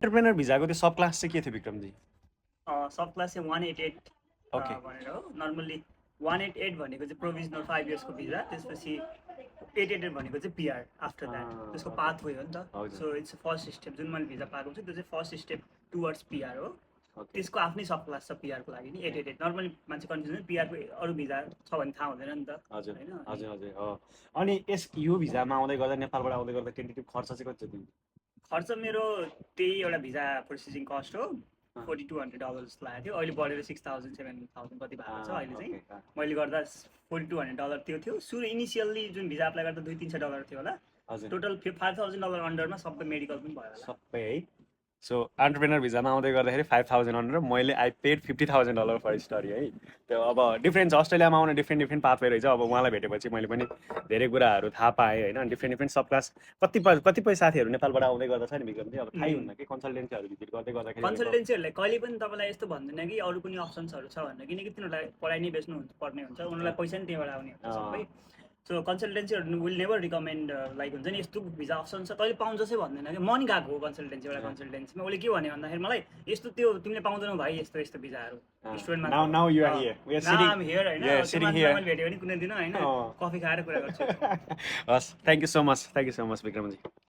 Entrepreneur भिजाको त्यो सब class चाहिँ के थियो विक्रमजी? सब क्लास चाहिँ 188 ओके भनेर हो नर्मल्ली 188 भनेको चाहिँ प्रोभिजनल 5 इयर्सको भिजा त्यसपछि 888 भनेको चाहिँ पिआर आफ्टर द्याट त्यसको पाथ वे हो नि त सो इट्स फर्स्ट स्टेप जुन मैले भिजा पाएको छु त्यो चाहिँ फर्स्ट स्टेप टुवर्ड्स पिआर हो त्यसको आफ्नै सब क्लास छ पिआरको लागि नि 888 नर्मली मान्छे कन्फ्युजन पिआरको अरू भिजा छ भने थाहा हुँदैन नि त हजुर होइन हजुर हजुर हो अनि यो भिजामा आउँदै गर्दा नेपालबाट आउँदै गर्दा टेन्टेटिभ खर्च चाहिँ कति थियो? खर्च मेरो त्यही एउटा भिजा प्रोसेसिङ कस्ट हो $4,200 लागेको थियो अहिले बढेर 6,000 7,000 कति भएको छ अहिले चाहिँ मैले गर्दा $4,200 त्यो थियो सुरु इनिसियल्ली जुन भिजा अप्लाई गर्दा $200-300 थियो होला टोटल $5,000 अन्डरमा सबै मेडिकल पनि भयो होला सबै है सो एन्टरप्रेनर भिजामा आउँदै गर्दाखेरि 5,000 अन्डर मैले आई पेड $50,000 फर स्टडी है त्यो अब डिफ्रेन्ट छ अस्ट्रेलियामा आउने डिफ्रेन्ट पाथवे रहेछ अब उहाँलाई भेटेपछि मैले पनि धेरै कुराहरू थाहा पाएँ होइन डिफ्रेन्ट सब क्लास कतिपय साथीहरू नेपालबाट आउँदै गर्दा छ नि विक्रमजी अब थाहै हुन्न कि कन्सल्टेन्सीहरू भिजिट गर्दै गर्दाखेरि कन्सल्टेन्सीहरूले कहिले पनि तपाईँलाई यस्तो भन्दैन कि अरू कुनै अप्सन्सहरू छ भनेर किनकि तिनीहरूलाई पढाइ नै बेच्नु पर्ने हुन्छ उनीहरूलाई पैसा नि त्यहीँबाट आउने हुन्छ सबै सो कन्सल्टेन्सीहरू विल नेभर रिकमेन्ड लाइक हुन्छ नि यस्तो भिजा अप्सन छ तैँले पाउँछै भन्दैन कि म नि गएको हो कन्सल्टेन्सीबाट कन्सल्टेन्सीमा उसले के भन्यो भन्दाखेरि मलाई यस्तो त्यो तिमीले पाउँदैनौ भाइ यस्तो यस्तो भिजाहरू स्टुडेन्टमा मैले भेट्यो भने कुनै दिन होइन कफी खाएर कुरा गर्छु हस् थ्याङ्क यू सो मच विक्रमजी